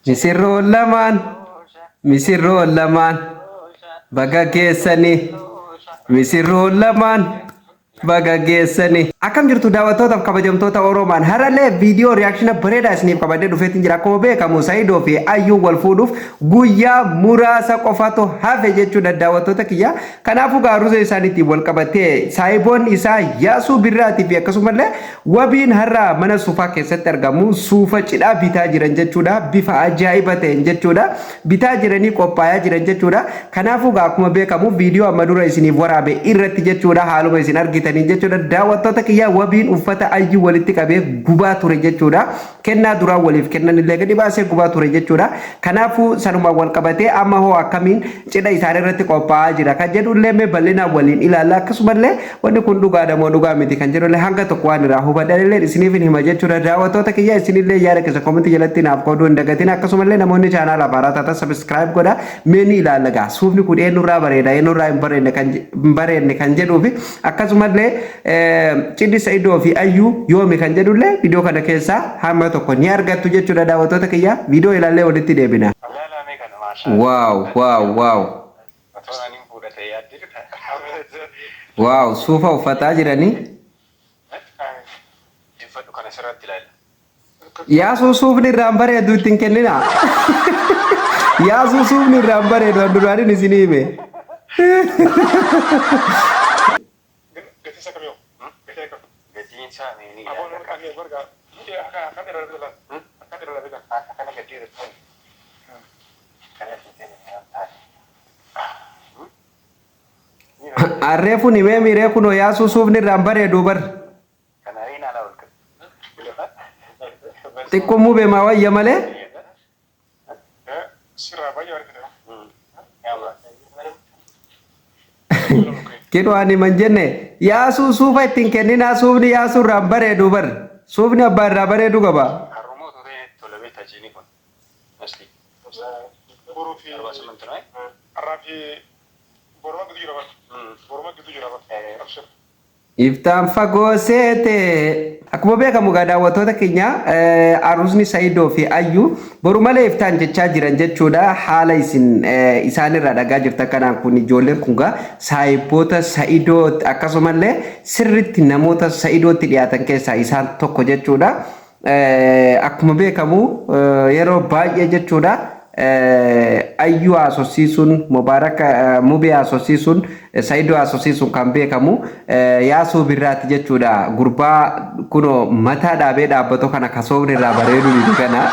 Misirroon lamaan misirroon lamaan baga geessanii misirroon lamaan baga geessanii. Akkam jirtu daawwattootaaf kabajamtoota Oromaan har'allee viidiyoo reaction bareedaa isiniif qabadhee dhufeetiin jira. Akkuma beekamu Saidoo fi Ayyuun wal fuudhuuf guyyaa muraasa qofatu hafe jechuudha daawwattoota kiyya. Kanaafuu gaaruza isaaniitiin wal qabatee saayiboonni isaa Yaasuu Birraatii fi akkasumallee Wabiin har'a mana suufaa keessatti argamu suufa cidhaa bitaa jiran jechuudha. Bifa ajaa'iba ta'een jechuudha. Bitaa jiranii qophaayaa jiran jechuudha. Kanaafuu egaa akkuma beekamu viidiyoo amma dura isiniif waraabe irratti jechuudha haaluma isin argitaniin jechuudha. Daawwattoota kiyyaa wabiin uffata ayyuu walitti qabee gubaa ture jechuudha. Kennaa duraan waliif kennan illee gadi baasee gubaa ture jechuudha. Kanaafuu sanumaan wal qabatee amma hoo akkamiin cidha isaanii irratti qophaa'aa jira kan jedhu illee mee bal'inaan waliin ilaalla. Akkasumallee wanni kun dhugaadha moo dhugaa miti kan jedhu illee hanga tokko waan irraa hubadhan illee isiniif hin hima jechuudha. Daawwattoota kiyya isinillee yaada keessa komentii jalatti naaf qooduu hin dagatin. Akkasumallee namoonni chaanaala haaraa taatan subscribe godha. Mee ni ilaalla gaa suufni kun eenyurraa bareeda eenyurraa hin bareedne kan hin bareedne kan jedhuu fi akkasumallee cidhi Sa'idoo fi Ayyuu yoomi kan jedhullee viidiyoo kana keessaa hamma tokko ni argattu jechuudha daawwattoota kiyya viidiyoo ilaallee walitti deebina. Ilaalaa kana maashaa Wow wow wow Otoo ani hin fuudha ta'e yaaddee jirta. wow suufa uffataa jiranii. Hin fadhu kana sirratti ilaalla. Yaasuu suufni irraa hin bareedu itti hin kenninaa. Yaasuu suufni irraa hin bareedu an duraanin isinii hime. Gatiin isaa kamii hoo? Gatiin akkam? Gatiin isaa mee ni Aboo ilaalla. nama qaanii bargaa. Akka akka dheeraa bita laal. Akka dheeraa bita. Akka kana gadi irratti kana fiixee ni taate. Arreefu ni mee miiree kunoo yaasuu suufni irraa hin bareedu bar. Xiqqoo mube maa wayya malee. Kinoo ani man jenne yaasuu suufa ittiin kenninaa suufni yaasuu irraa hin bareedu bar. Suufni abbaa irraa bareedu qaba. Iftaan fagoo seete. Akkuma beekamu egaa daawwattoota keenya aruusni Saidoo fi Ayyuu boru malee iftaan jechaa jiran jechuudha. Haala isin isaanirraa dhagaa jirtan kanaan kun ijoolleen kun gaa saahiboota Saidoo akkasumallee sirritti namoota Saidootti dhiyaatan keessaa isaan tokko jechuudha. Akkuma beekamu yeroo baay'ee jechuudha Ayyuu haasofsiisuun Mubaarak Mubee haasofsiisuun Saidoo haasofsiisuun kan beekamu Yaasuu Birraati jechuudha. Gurbaa kunoo mataa dhaabee dhaabbatu kana kasoofni irraa bareedu dide kana.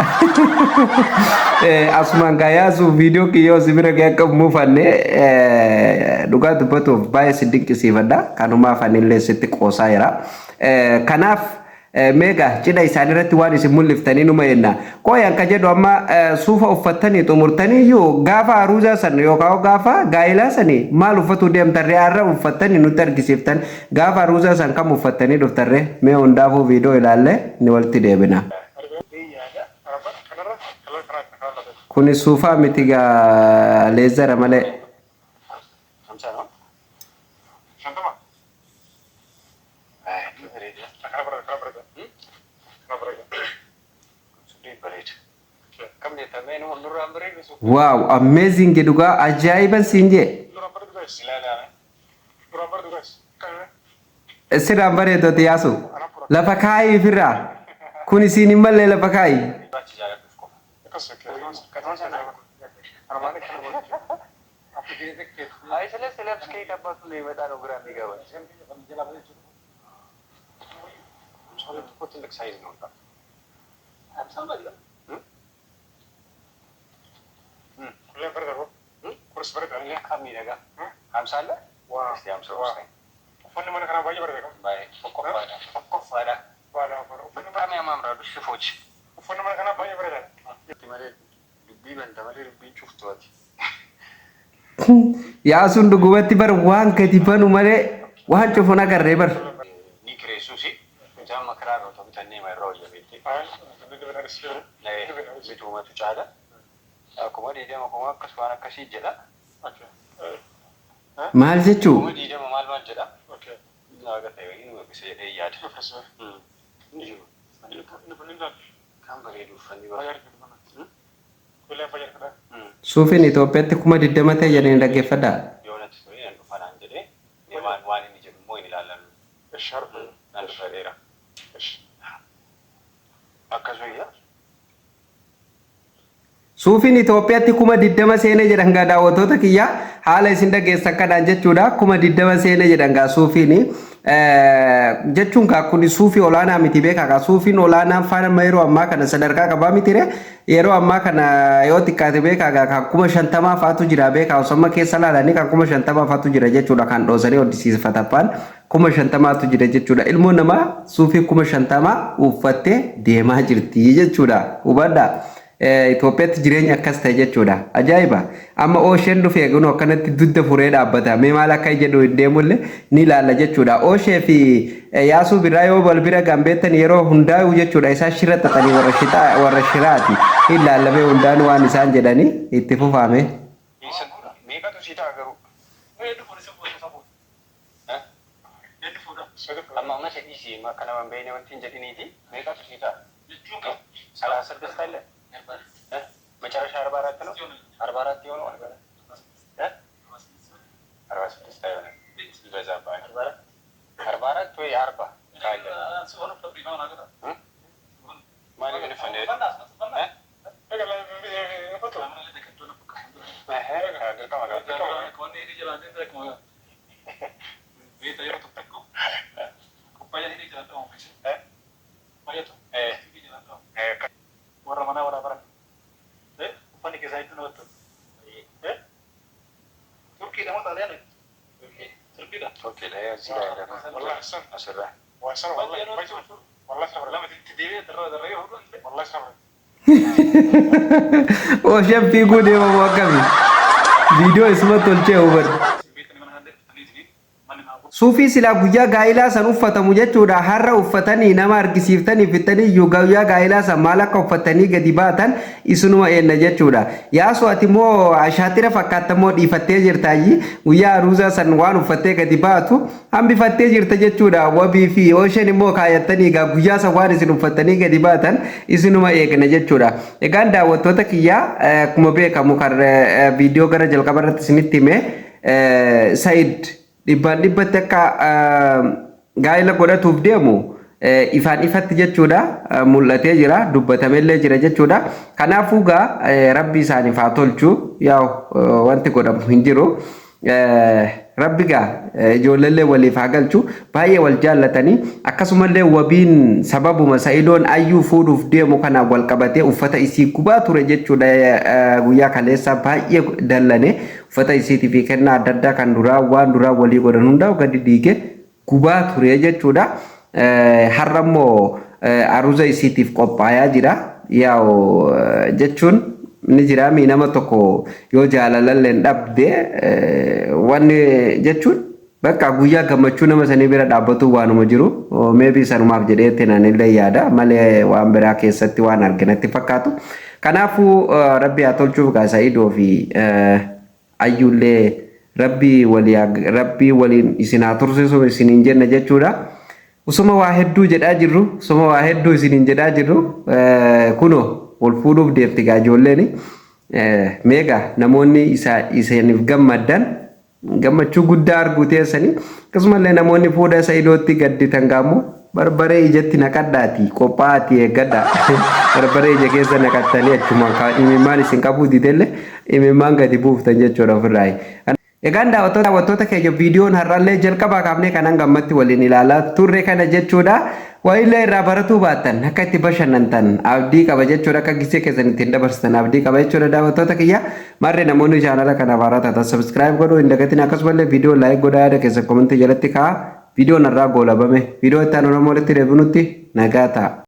Asumaan gaa Yaasuu viidiyoo kiyyoo si bira ga'e akka hin muufanne dhugaa dubbatuuf baay'ee si dinqisiifadha. Kanumaaf anillee sitti qoosaa jira. Kanaaf Mee egaa cidha isaanii irratti waan isin mul'iftanii numa jenna. Qooy an ka jedhu amma suufa uffattanii xumurtanii iyyuu gaafa aruuzaa san yookaan gaafa gaa'ilaa sanii maal uffatuu deemtan ree har'a uffattanii nutti argisiiftan gaafa aruuzaa san kam uffattanii dhuftan ree mee hundaafuu viidiyoo ilaalle ni walitti deebina. Kuni suufaa miti gaa leezara malee. Wow amazing dhugaa ajaa'iban siin jee. Sirraan bareedu ati yaasu. Lafa kaayii firraa. Kun isiin hin mallee lafa kaayi. Dubbii banta malee dubbiin cuftu ati. Yaasuun dhugumatti bar waan gadi banu malee waan cufu hin agarree bar. Ni kireessuusi nuti amma kiraa irra otoo bitannee ma irra wayya beektee. Bituumatu caala. 20,000 kuma akkas waan akkasii jedha. Maal jechuu? 20,000 maal maal jedha. Haga ta'e wayii nu eebbisa jedhee yaada. Hin jiru. Kan bareedu uffanni bara. Suufiin Itoophiyaatti 20,000 ta'e jedhanii dhaggeeffadhaa. Yoo natti tole nan dhufa naan jedhee waan waan inni jedhu immoo hin ilaallannu. Nan dhufa dheera. Akkas wayya. Suufiin Itoophiyaatti 20,000 seenee jedhan gaa daawwattoota kiyya, haala isin dhageessan kanaan jechuudha. 20,000 seenee jedhan gaa suufiin jechuun gaa kun suufii olaanaa miti beekaa gaa. Suufiin olaanaan faana yeroo ammaa kana sadarkaa qabaa miti re. Yeroo ammaa kana yoo xiqqaate beekaa gaa kan 50,000 fa'aatu jira beekaa. Osoo keessa laalanii kan 50,000 fa'aatu jira jechuudha. Kan dhoosanii hoddisiifatan fa'aan 50,000tu jira jechuudha. Ilmoon namaa suufii 50,000 uffattee deemaa jirti jechuudha. Hubadhaa. Itoophiyaatti jireenya akkas ta'e jechuudha. Ajaa'iba! Amma Oosheen dhufee kun akkanatti dugda furee dhaabbata. Mee maal akka jedhu hin deemullee ni ilaalla jechuudha. Ooshee fi Yaasuu Birraa yoo wal bira gaan beektan yeroo hundaa'u jechuudha. Isaan shira xaxanii warra shixaa warra shiraati. Hin laallamee hundaan waan isaan jedhanii itti fufaame. Meeqatu sii ta'a garuu? Amma amma isa dhiisi, akka nama hin beekne wanti hin jedhiniiti. Meeqatu sii ta'a? 36 illee? መጨረሻ 44 ነው። 44 የሆነው 46 አይሆንም፣ ይበዛብሃል። 44 ወይ 40 ካለ ማን Warra manaa waraabara. Uffanni keessaa hedduu namatti tola. Turkiidha moo Xaaliyaanii? Turkiidha. Turkiidha, asii asirraa. Lama itti deebi'ee darraa darraa hodhu. Oosheen fiiguu deema moo akkami? Viidiyoo isuma tolchee hubadhu. Beektanii mana kanallee dhuftanii manni naa Suufii silaa guyyaa gaa'ilaa san uffatamu jechuudha. Har'a uffatanii nama argisiiftanii fittanii iyyuu guyyaa gaa'ilaa san maal akka uffatanii gadi baatan isinuma eenna jechuudha. Yaasoo, ati immoo ashaatira fakkaatta immoo dhiifattee jirtaayyi, guyyaa aruuzaa san waan uffattee gadi baatu hambifattee jirta jechuudha. Wabii fi oosheen immoo kaayattanii egaa guyyaa san waan isin uffattanii gadi baatan isinuma eegna jechuudha. Egaan daawwattoota kiyyaa, akkuma beekamu kan viidiyoo gara jalqaba irratti isinitti hime, Said dhibbaan dhibbatti akka gaa'ila godhatuuf deemu ifaan ifatti jechuudha mul'atee jira, dubbatamellee jira jechuudha. Kanaafuu gaa Rabbi isaaniif haa tolchu, yaa'u wanti godhamu hin jiru. Rabbi gaa ijoolleellee waliif haa galchu, baay'ee wal jaallatanii. Akkasumallee Wabiin sababuma Sa'idoon Ayyuu fuudhuuf deemu kanaan wal qabatee uffata isii gubaa ture jechuudha. Guyyaa kaleessaa baay'ee dallane, uffata isiitii fi kennaa adda addaa kan duraa waan duraa walii godhan hundaa gadi diige gubaa ture jechuudha. Har'a immoo aruuza isiitiif qophaayaa jira. Yaa'u jechuun ni jira mi nama tokko yoo jaalalallee hin dhabde wanni jechuun bakka guyyaa gammachuu nama sanii bira dhaabbatu waanuma jiru. Maybe sanumaaf jedhee illee yaada malee waan biraa keessatti waan arginatti fakkaatu. Kanaafuu Rabbi haa tolchuuf gaa. Sa'idoo fi Ayyuullee Rabbi walii Rabbi waliin isin haa tursiisu isiniin jenna jechuudha. Usuma waa hedduu jedhaa jirru, usuma waa hedduu isiniin jedhaa jirru, kunoo wal fuudhuuf deemti gaa ijoolleen. Meeqa namoonni isa isiniif gammaddan gammachuu guddaa arguu teessanii, akkasumallee namoonni fuudha Sa'idootti gadditan gaammoo barbaree ijatti naqadhaati qophaa'aati eeggadha. Barbaree ija keessa naqattanii achuma imimmaan isin qabuu didellee imimmaan gadi buuftan jechuudha ofirraa. Egaan daawwattoota keenya, viidiyoon har'allee jalqabaa kaafnee kanan gammatti waliin ilaalaa turre kana jechuudha. Waayillee irraa baratuu baattan akka itti bashannantan abdii qaba jechuudha. Akka gisee keessan ittiin dabarsitan abdii qaba jechuudha daawwattoota kiyya. Marri namoonni chaanala kanaaf haaraa taatan subscribe godhuu hin dagatin. Akkasumallee viidiyoo like godhaa, yaada keessan commentii jalatti kaa'aa. Viidiyoon har'aa goolabame. Viidiyoo itti aanu nama walitti deebinutti nagaa ta'a.